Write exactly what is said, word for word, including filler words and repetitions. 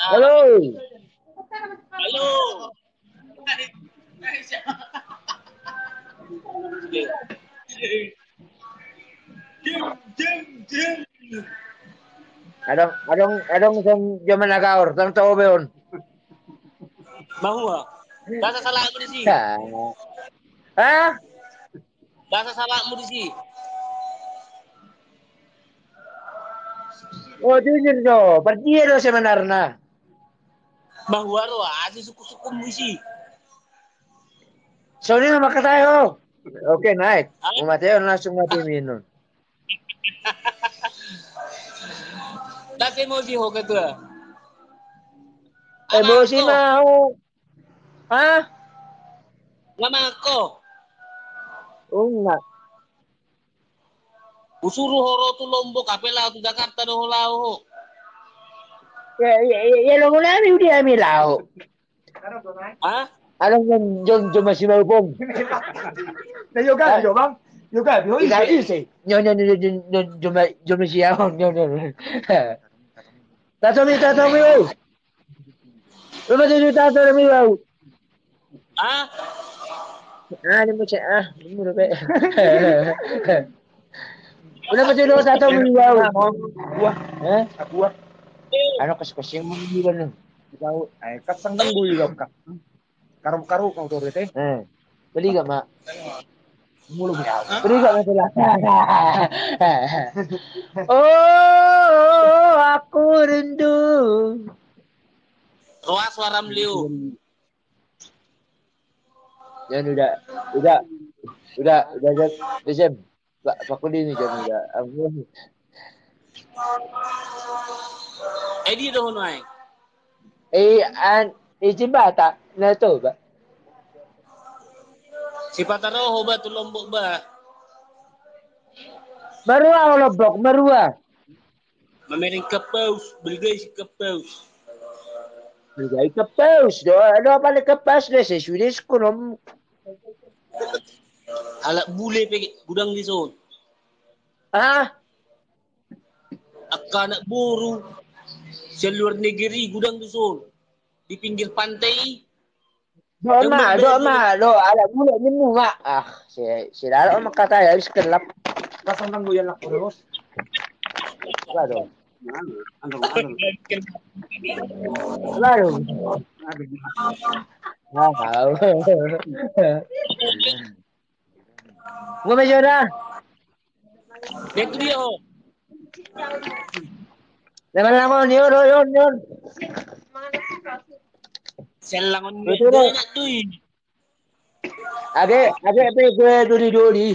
Halo. Adong, adong, adong, son jaman agaor, tang tau beon. Mahua. Bahasa salah apa di sini? Hah? Bahasa salah apa di sini? Oh, jujur do. Pardia do sebenarna. Bahwa ro asi suku-suku musi. Soni nama kata yo. Oke, naik. Mau mati langsung mati minum. Das emosi ho ketua. Emosi mau. Hah? Nggak mako. Enggak. Usuru horo tu Lombok, ape lao tu Jakarta do ho lao ho. Ya, ya, ya, ya, lo mulai ami udah ami lao. Hah? Along jom jom jom masih mau pom. Na yoga yo bang. Yoga yo ise ise. Nyo nyo nyo jom jom jom masih yaon nyo nyo. Tatomi tatomi wau. Lo masih tatomi wau. Hah? Ah, ini macam ah, ini udah kayak. Udah macam dua satu minggu. Gua. Eh? Gua. Ano kas kasih mau gimana? Kau, eh, kasang ganggu juga kak. Karu karu kau tuh teh. Eh, beli gak mak? Mulu beli gak masalah. Oh, aku rindu. Roa suara meliu. Jan udah, udah, udah, udah, udah, udah, Jem. Pak, Pak Kudi ini, Jem, udah. Ampun. Eh, dia dah naik. Eh, an, eh, jembatan, nah, tuh, Pak. Sipata roho ba tu Lombok ba. Marua ho Lombok, marua. Mamereng kapaus, belgai si kapaus. Belgai kapaus, do, do apa le kapaus le, sesuai de sekonom. Alat bule pe gudang di son. Ah? Angka anak boru, sian luar negeri gudang di son. Di pinggir pantai. Dok ma, dok ma, dok alat bule nimu ma. Ah, si si lalok ma kata ya, habis kelap. Pasang tanggo ya nak terus. Aduh. Aduh, aduh. Aduh. Nggak tahu. Gua masih ada. Dia tu dia ho. Leman langon, yon, yon, yon. Sian langon. Betul, dia nak tui. Age, age pe gue doli-doli.